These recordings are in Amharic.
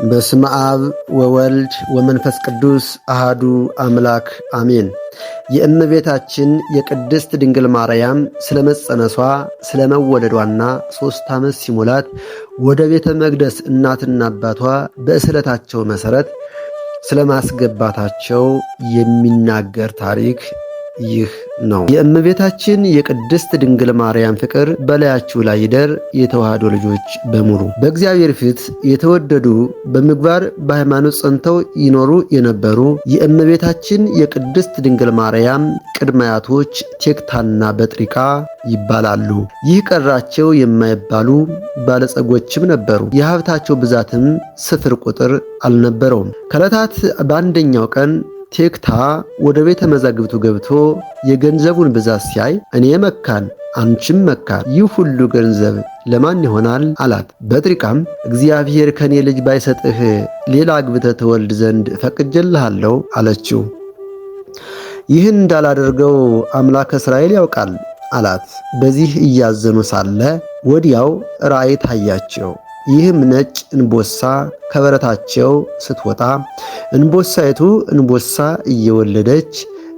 በስመ አብ ወወልድ ወመንፈስ ቅዱስ አሃዱ አምላክ አሜን። የእመቤታችን የቅድስት ድንግል ማርያም ስለ መጸነሷ ስለ መወለዷና 3 ዓመት ሲሞላት ወደ ቤተ መቅደስ እናትና አባቷ በስዕለታቸው መሠረት ስለማስገባታቸው የሚናገር ታሪክ ይህ ነው። የእመቤታችን የቅድስት ድንግል ማርያም ፍቅር በላያችሁ ላይ ይደር። የተዋህዶ ልጆች በሙሉ በእግዚአብሔር ፊት የተወደዱ፣ በምግባር በሃይማኖት ጸንተው ይኖሩ የነበሩ የእመቤታችን የቅድስት ድንግል ማርያም ቅድመ አያቶች ቴክታና በጥሪቃ ይባላሉ። ይህ ቀራቸው የማይባሉ ባለጸጎችም ነበሩ። የሀብታቸው ብዛትም ስፍር ቁጥር አልነበረውም። ከዕለታት በአንደኛው ቀን ቴክታ ወደ ቤተ መዛግብቱ ገብቶ የገንዘቡን ብዛት ሲያይ “እኔ መካን፣ አንቺም መካን፣ ይህ ሁሉ ገንዘብ ለማን ይሆናል?” አላት። በጥሪቃም “እግዚአብሔር ከኔ ልጅ ባይሰጥህ ሌላ አግብተህ ትወልድ ዘንድ ፈቅጄልሃለሁ” አለችው። “ይህን እንዳላደርገው አምላከ እስራኤል ያውቃል” አላት። በዚህ እያዘኑ ሳለ ወዲያው ራእይ ታያቸው። ይህም ነጭ እንቦሳ ከበረታቸው ስትወጣ፣ እንቦሳይቱ እንቦሳ እየወለደች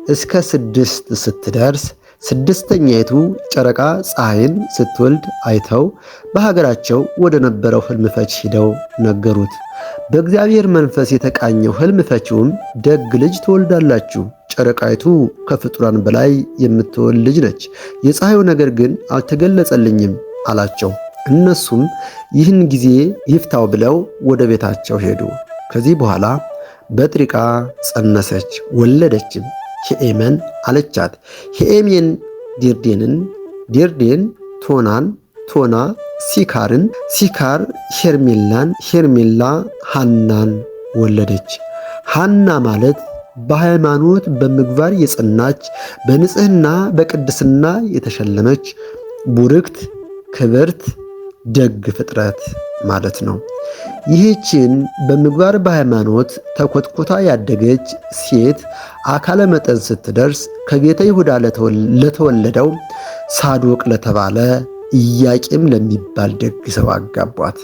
እስከ 6 ስትደርስ፣ ስድስተኛይቱ ጨረቃ ፀሐይን ስትወልድ አይተው በሀገራቸው ወደ ነበረው ሕልም ፈች ሂደው ነገሩት። በእግዚአብሔር መንፈስ የተቃኘው ሕልም ፈቺውም “ደግ ልጅ ትወልዳላችሁ፣ ጨረቃይቱ ከፍጡራን በላይ የምትወልድ ልጅ ነች፣ የፀሐዩ ነገር ግን አልተገለጸልኝም” አላቸው። እነሱም ይህን ጊዜ ይፍታው ብለው ወደ ቤታቸው ሄዱ። ከዚህ በኋላ በጥሪቃ ጸነሰች፣ ወለደችም። ሄኤመን አለቻት። ሄኤሜን ዲርዴንን፣ ዲርዴን ቶናን፣ ቶና ሲካርን፣ ሲካር ሄርሜላን፣ ሄርሜላ ሃናን ወለደች። ሃና ማለት በሃይማኖት በምግባር የጸናች፣ በንጽህና በቅድስና የተሸለመች፣ ቡርክት ክብርት ደግ ፍጥረት ማለት ነው። ይህችን በምግባር በሃይማኖት ተኮትኩታ ያደገች ሴት አካለ መጠን ስትደርስ ከቤተ ይሁዳ ለተወለደው ሳዶቅ ለተባለ ኢያቄም ለሚባል ደግ ሰው አጋቧት።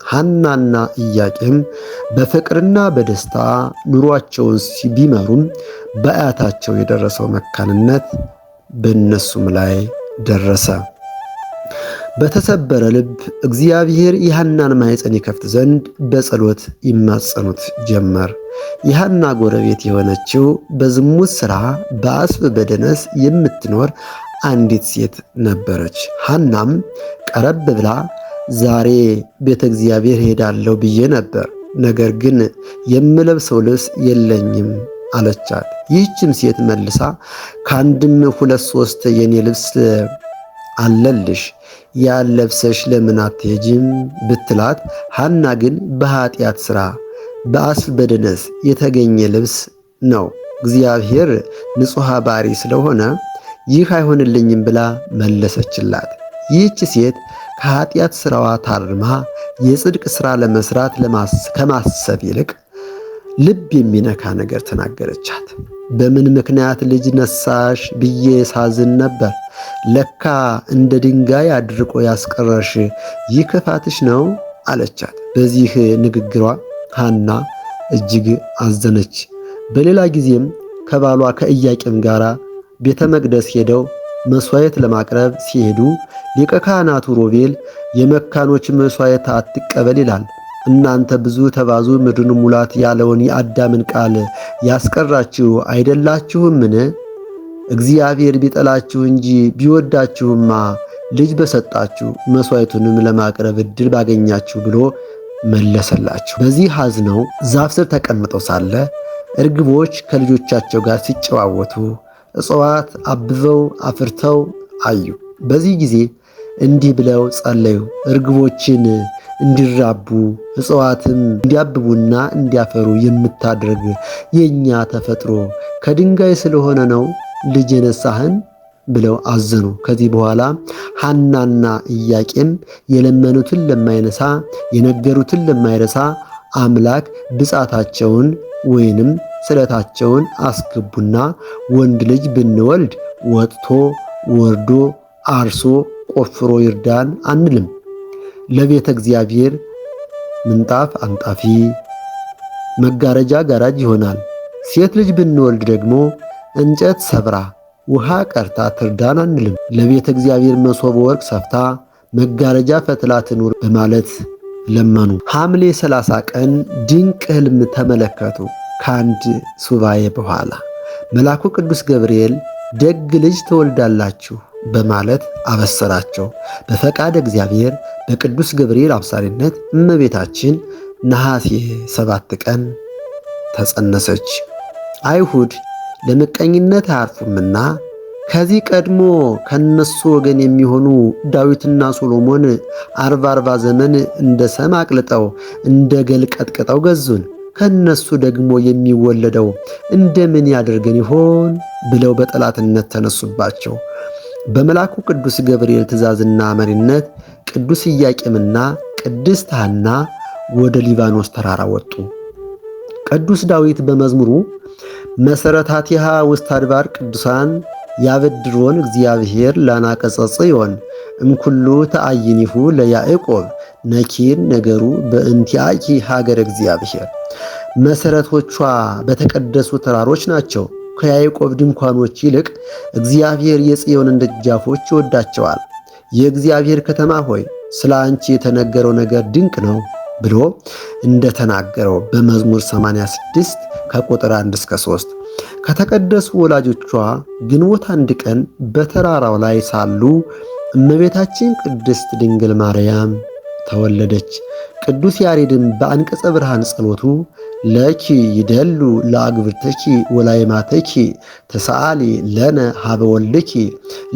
ሐናና ኢያቄም በፍቅርና በደስታ ኑሯቸውን ቢመሩም በአያታቸው የደረሰው መካንነት በእነሱም ላይ ደረሰ። በተሰበረ ልብ እግዚአብሔር የሐናን ማኅፀን ይከፍት ዘንድ በጸሎት ይማጸኑት ጀመር። የሐና ጎረቤት የሆነችው በዝሙት ሥራ በአስብ በደነስ የምትኖር አንዲት ሴት ነበረች። ሐናም ቀረብ ብላ “ዛሬ ቤተ እግዚአብሔር ሄዳለሁ ብዬ ነበር፣ ነገር ግን የምለብሰው ልብስ የለኝም” አለቻት። ይህችም ሴት መልሳ “ከአንድም ሁለት ሶስት የኔ ልብስ አለልሽ፣ ያን ለብሰሽ ለምን አትሄጂም?” ብትላት፣ ሐና ግን “በኃጢአት ሥራ በአስፍ በደነስ የተገኘ ልብስ ነው፣ እግዚአብሔር ንጹሐ ባሪ ስለሆነ ይህ አይሆንልኝም” ብላ መለሰችላት። ይህች ሴት ከኃጢአት ሥራዋ ታርማ የጽድቅ ሥራ ለመስራት ከማሰብ ይልቅ ልብ የሚነካ ነገር ተናገረቻት። “በምን ምክንያት ልጅ ነሳሽ ብዬ ሳዝን ነበር። ለካ እንደ ድንጋይ አድርቆ ያስቀረሽ ይህ ክፋትሽ ነው” አለቻት። በዚህ ንግግሯ ሐና እጅግ አዘነች። በሌላ ጊዜም ከባሏ ከኢያቄም ጋር ቤተ መቅደስ ሄደው መሥዋዕት ለማቅረብ ሲሄዱ ሊቀ ካህናቱ ሮቤል “የመካኖች መሥዋዕት አትቀበል ይላል። እናንተ ብዙ ተባዙ፣ ምድርን ሙላት ያለውን የአዳምን ቃል ያስቀራችሁ አይደላችሁምን? እግዚአብሔር ቢጠላችሁ እንጂ ቢወዳችሁማ ልጅ በሰጣችሁ፣ መሥዋዕቱንም ለማቅረብ ዕድል ባገኛችሁ” ብሎ መለሰላቸው። በዚህ አዝነው ዛፍ ስር ተቀምጠው ሳለ እርግቦች ከልጆቻቸው ጋር ሲጨዋወቱ፣ እጽዋት አብበው አፍርተው አዩ። በዚህ ጊዜ እንዲህ ብለው ጸለዩ። “እርግቦችን እንዲራቡ፣ እጽዋትም እንዲያብቡና እንዲያፈሩ የምታደርግ፣ የእኛ ተፈጥሮ ከድንጋይ ስለሆነ ነው ልጅ የነሳህን” ብለው አዘኑ። ከዚህ በኋላ ሐናና ኢያቄም የለመኑትን ለማይነሳ፣ የነገሩትን ለማይረሳ አምላክ ብጻታቸውን ወይንም ስለታቸውን አስገቡና “ወንድ ልጅ ብንወልድ ወጥቶ ወርዶ አርሶ ቆፍሮ ይርዳን አንልም፣ ለቤተ እግዚአብሔር ምንጣፍ አንጣፊ፣ መጋረጃ ጋራጅ ይሆናል። ሴት ልጅ ብንወልድ ደግሞ እንጨት ሰብራ ውሃ ቀርታ ትርዳን አንልም። ለቤተ እግዚአብሔር መሶበ ወርቅ ሰፍታ መጋረጃ ፈትላ ትኑር በማለት ለመኑ። ሐምሌ 30 ቀን ድንቅ ሕልም ተመለከቱ። ከአንድ ሱባኤ በኋላ መልአኩ ቅዱስ ገብርኤል ደግ ልጅ ትወልዳላችሁ በማለት አበሰራቸው። በፈቃድ እግዚአብሔር በቅዱስ ገብርኤል አብሳሪነት እመቤታችን ነሐሴ 7 ቀን ተጸነሰች። አይሁድ ለምቀኝነት አያርፉምና ከዚህ ቀድሞ ከነሱ ወገን የሚሆኑ ዳዊትና ሶሎሞን 40 40 ዘመን እንደ ሰም አቅልጠው እንደ ገል ቀጥቅጠው ገዙን። ከነሱ ደግሞ የሚወለደው እንደምን ያደርገን ይሆን ብለው በጠላትነት ተነሱባቸው። በመልአኩ ቅዱስ ገብርኤል ትእዛዝና መሪነት ቅዱስ ኢያቄምና ቅድስት ሐና ወደ ሊባኖስ ተራራ ወጡ። ቅዱስ ዳዊት በመዝሙሩ መሰረታቲሃ ውስተ አድባር ቅዱሳን ያበድሮን እግዚአብሔር ላናቀጸ ጽዮን እምኩሉ ተአይኒሁ ለያዕቆብ ነኪር ነገሩ በእንቲአኪ ሀገር እግዚአብሔር። መሰረቶቿ በተቀደሱ ተራሮች ናቸው። ከያዕቆብ ድንኳኖች ይልቅ እግዚአብሔር የጽዮንን ደጃፎች ይወዳቸዋል። የእግዚአብሔር ከተማ ሆይ፣ ስለ አንቺ የተነገረው ነገር ድንቅ ነው ብሎ እንደተናገረው በመዝሙር 86 ከቁጥር 1 እስከ 3። ከተቀደሱ ወላጆቿ ግንቦት 1 ቀን በተራራው ላይ ሳሉ እመቤታችን ቅድስት ድንግል ማርያም ተወለደች። ቅዱስ ያሬድን በአንቀጸ ብርሃን ጸሎቱ ለኪ ይደሉ ለአግብርተኪ ወላይማተኪ ተሰአሊ ለነ ሀበ ወልድኪ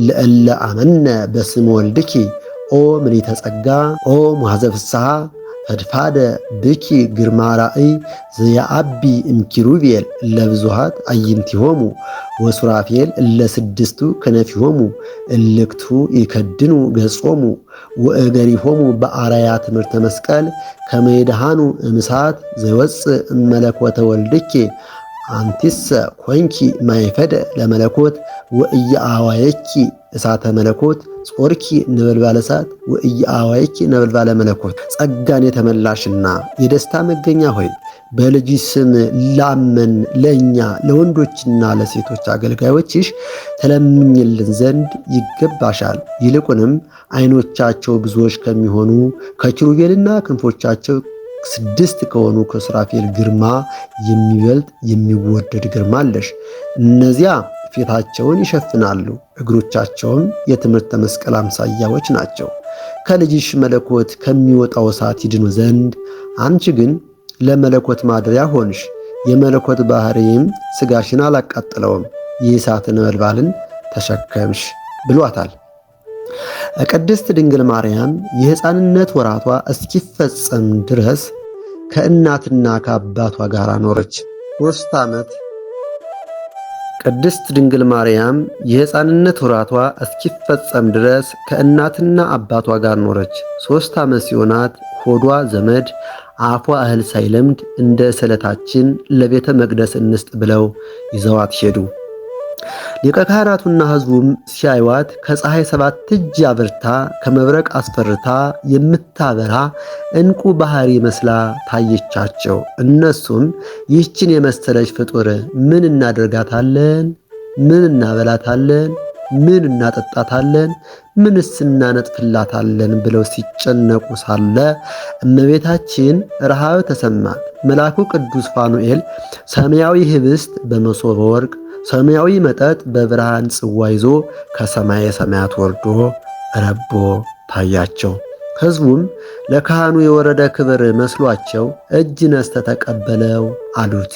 ለእለ አመነ በስመ ወልድኪ ኦ ምልዕተ ጸጋ ኦ ሙሐዘ ፍስሐ ፈድፋደ ብኪ ግርማ ራእይ ዘየአቢ እምኪሩቤል ለብዙሃት አይንቲሆሙ ወሱራፌል እለ ስድስቱ ክነፊሆሙ እልክቱ ይከድኑ ገጾሙ ወእገሪሆሙ በአርአያ ትምህርተ መስቀል ከመ ይድኃኑ እምሳት ዘይወፅእ እመለኮተ ወልድኪ አንቲሰ ኮንኪ ማይፈደ ለመለኮት ወኢየአዋየኪ እሳተ መለኮት ጾርኪ ነበልባለ እሳት ወኢየአዋየኪ ነበልባለ መለኮት። ጸጋን የተመላሽና የደስታ መገኛ ሆይ፣ በልጅሽ ስም ላመን ለእኛ ለወንዶችና ለሴቶች አገልጋዮችሽ ተለምኝልን ዘንድ ይገባሻል። ይልቁንም ዓይኖቻቸው ብዙዎች ከሚሆኑ ከኪሩቤልና ክንፎቻቸው ስድስት ከሆኑ ከሱራፌል ግርማ የሚበልጥ የሚወደድ ግርማ አለሽ። እነዚያ ፊታቸውን ይሸፍናሉ፣ እግሮቻቸውም የትምህርተ መስቀል አምሳያዎች ናቸው። ከልጅሽ መለኮት ከሚወጣው እሳት ይድኑ ዘንድ አንቺ ግን ለመለኮት ማደሪያ ሆንሽ። የመለኮት ባህሪም ስጋሽን አላቃጥለውም፣ የእሳት ነበልባልን ተሸከምሽ ብሏታል። ቅድስት ድንግል ማርያም የሕፃንነት ወራቷ እስኪፈጸም ድረስ ከእናትና ከአባቷ ጋር ኖረች። 3 ዓመት። ቅድስት ድንግል ማርያም የሕፃንነት ወራቷ እስኪፈጸም ድረስ ከእናትና አባቷ ጋር ኖረች። 3 ዓመት ሲሆናት ሆዷ ዘመድ አፏ እህል ሳይለምድ እንደ ስዕለታችን ለቤተ መቅደስ እንስጥ ብለው ይዘዋት ሄዱ። ሊቀ ካህናቱና ሕዝቡም ሲያዩዋት ከፀሐይ ሰባት እጅ አብርታ ከመብረቅ አስፈርታ የምታበራ ዕንቁ ባህሪ መስላ ታየቻቸው። እነሱም ይህችን የመሰለች ፍጡር ምን እናደርጋታለን? ምን እናበላታለን? ምን እናጠጣታለን? ምንስ እናነጥፍላታለን? ብለው ሲጨነቁ ሳለ እመቤታችን ረሃብ ተሰማት። መልአኩ ቅዱስ ፋኑኤል ሰማያዊ ህብስት በመሶበ ወርቅ፣ ሰማያዊ መጠጥ በብርሃን ጽዋ ይዞ ከሰማየ ሰማያት ወርዶ ረቦ ታያቸው። ሕዝቡም ለካህኑ የወረደ ክብር መስሏቸው እጅ ነስተ ተቀበለው አሉት።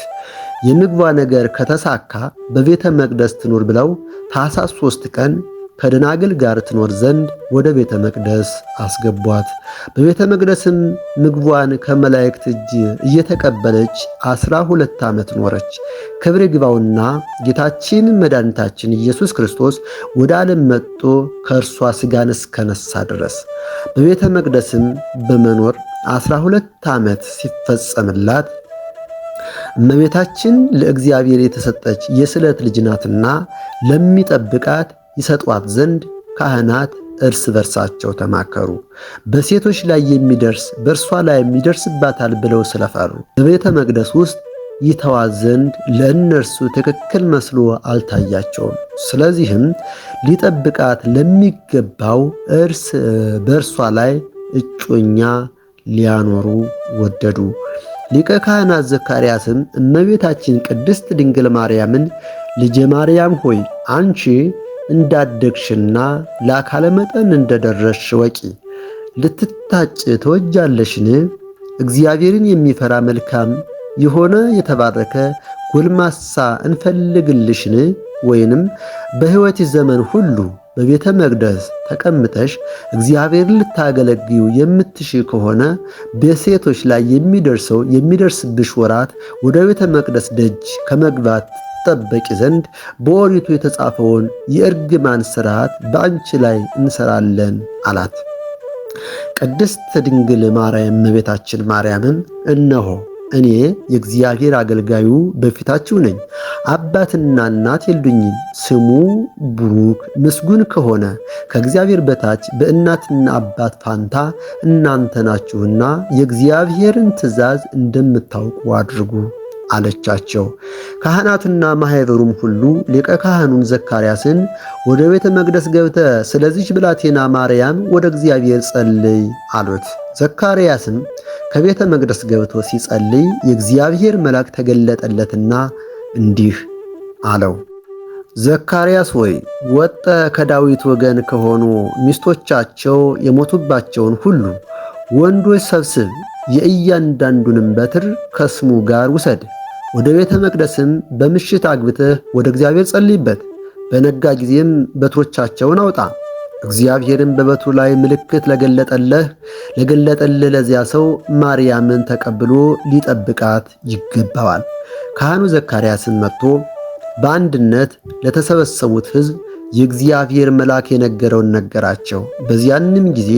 የምግቧ ነገር ከተሳካ በቤተ መቅደስ ትኑር ብለው ታኅሳስ 3 ቀን ከደናግል ጋር ትኖር ዘንድ ወደ ቤተ መቅደስ አስገቧት። በቤተ መቅደስም ምግቧን ከመላእክት እጅ እየተቀበለች 12 ዓመት ኖረች። ክብር ይግባውና ጌታችን መድኃኒታችን ኢየሱስ ክርስቶስ ወደ ዓለም መጥቶ ከእርሷ ሥጋን እስከነሳ ድረስ በቤተ መቅደስም በመኖር 12 ዓመት ሲፈጸምላት እመቤታችን ለእግዚአብሔር የተሰጠች የስለት ልጅ ናትና ለሚጠብቃት ይሰጧት ዘንድ ካህናት እርስ በርሳቸው ተማከሩ። በሴቶች ላይ የሚደርስ በእርሷ ላይ ይደርስባታል ብለው ስለፈሩ በቤተ መቅደስ ውስጥ ይተዋት ዘንድ ለእነርሱ ትክክል መስሎ አልታያቸውም። ስለዚህም ሊጠብቃት ለሚገባው እርስ በእርሷ ላይ እጮኛ ሊያኖሩ ወደዱ። ሊቀ ካህናት ዘካርያስም እመቤታችን ቅድስት ድንግል ማርያምን ልጄ ማርያም ሆይ አንቺ እንዳደግሽና ለአካለ መጠን እንደደረስሽ ወቂ፣ ልትታጭ ትወጃለሽን? እግዚአብሔርን የሚፈራ መልካም የሆነ የተባረከ ጎልማሳ እንፈልግልሽን? ወይንም በሕይወት ዘመን ሁሉ በቤተ መቅደስ ተቀምጠሽ እግዚአብሔርን ልታገለግዩ የምትሽ ከሆነ በሴቶች ላይ የሚደርሰው የሚደርስብሽ ወራት ወደ ቤተ መቅደስ ደጅ ከመግባት ትጠበቂ ዘንድ በኦሪቱ የተጻፈውን የእርግማን ሥርዓት በአንቺ ላይ እንሰራለን አላት። ቅድስት ድንግል ማርያም እመቤታችን ማርያምም እነሆ እኔ የእግዚአብሔር አገልጋዩ በፊታችሁ ነኝ፣ አባትና እናት የሉኝም። ስሙ ቡሩክ ምስጉን ከሆነ ከእግዚአብሔር በታች በእናትና አባት ፋንታ እናንተ ናችሁና የእግዚአብሔርን ትእዛዝ እንደምታውቁ አድርጉ አለቻቸው። ካህናቱና ማህበሩም ሁሉ ሊቀ ካህኑን ዘካርያስን ወደ ቤተ መቅደስ ገብተ ስለዚች ብላቴና ማርያም ወደ እግዚአብሔር ጸልይ አሉት። ዘካርያስም ከቤተ መቅደስ ገብቶ ሲጸልይ የእግዚአብሔር መልአክ ተገለጠለትና እንዲህ አለው። ዘካርያስ ሆይ ወጠ ከዳዊት ወገን ከሆኑ ሚስቶቻቸው የሞቱባቸውን ሁሉ ወንዶች ሰብስብ፣ የእያንዳንዱንም በትር ከስሙ ጋር ውሰድ። ወደ ቤተ መቅደስም በምሽት አግብተህ ወደ እግዚአብሔር ጸልይበት። በነጋ ጊዜም በትሮቻቸውን አውጣ። እግዚአብሔርም በበትሩ ላይ ምልክት ለገለጠልህ ለዚያ ሰው ማርያምን ተቀብሎ ሊጠብቃት ይገባዋል። ካህኑ ዘካርያስን መጥቶ በአንድነት ለተሰበሰቡት ሕዝብ የእግዚአብሔር መልአክ የነገረውን ነገራቸው። በዚያንም ጊዜ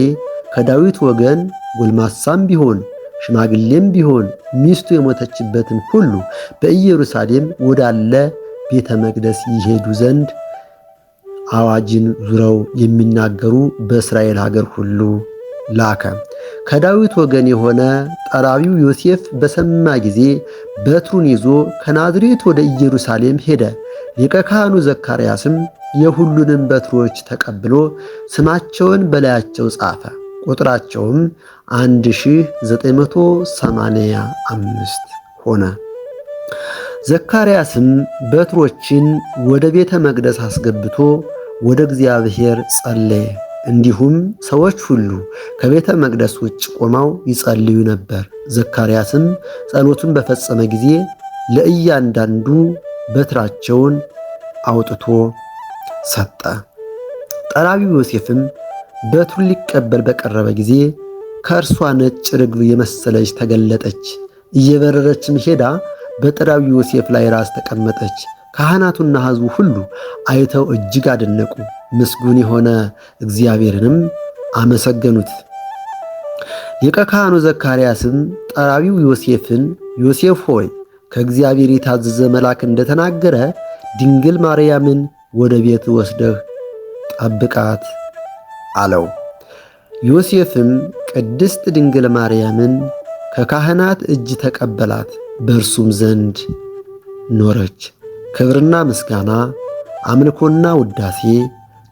ከዳዊት ወገን ጎልማሳም ቢሆን ሽማግሌም ቢሆን ሚስቱ የሞተችበትን ሁሉ በኢየሩሳሌም ወዳለ ቤተ መቅደስ ይሄዱ ዘንድ አዋጅን ዙረው የሚናገሩ በእስራኤል ሀገር ሁሉ ላከ። ከዳዊት ወገን የሆነ ጠራቢው ዮሴፍ በሰማ ጊዜ በትሩን ይዞ ከናዝሬት ወደ ኢየሩሳሌም ሄደ። ሊቀ ካህኑ ዘካርያስም የሁሉንም በትሮች ተቀብሎ ስማቸውን በላያቸው ጻፈ። ቁጥራቸውም 1985 ሆነ። ዘካርያስም በትሮችን ወደ ቤተ መቅደስ አስገብቶ ወደ እግዚአብሔር ጸለየ። እንዲሁም ሰዎች ሁሉ ከቤተ መቅደስ ውጭ ቆመው ይጸልዩ ነበር። ዘካርያስም ጸሎቱን በፈጸመ ጊዜ ለእያንዳንዱ በትራቸውን አውጥቶ ሰጠ። ጠራቢው ዮሴፍም በትሩን ሊቀበል በቀረበ ጊዜ ከእርሷ ነጭ ርግብ የመሰለች ተገለጠች። እየበረረችም ሄዳ በጠራቢው ዮሴፍ ላይ ራስ ተቀመጠች። ካህናቱና ሕዝቡ ሁሉ አይተው እጅግ አደነቁ። ምስጉን የሆነ እግዚአብሔርንም አመሰገኑት። ሊቀ ካህኑ ዘካርያስም ጠራቢው ዮሴፍን፣ ዮሴፍ ሆይ ከእግዚአብሔር የታዘዘ መልአክ እንደተናገረ ድንግል ማርያምን ወደ ቤት ወስደህ ጠብቃት አለው። ዮሴፍም ቅድስት ድንግል ማርያምን ከካህናት እጅ ተቀበላት፣ በእርሱም ዘንድ ኖረች። ክብርና ምስጋና አምልኮና ውዳሴ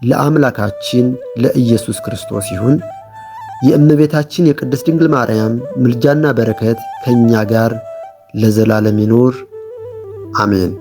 ለአምላካችን ለኢየሱስ ክርስቶስ ይሁን። የእመቤታችን የቅድስት ድንግል ማርያም ምልጃና በረከት ከእኛ ጋር ለዘላለም ይኑር፣ አሜን።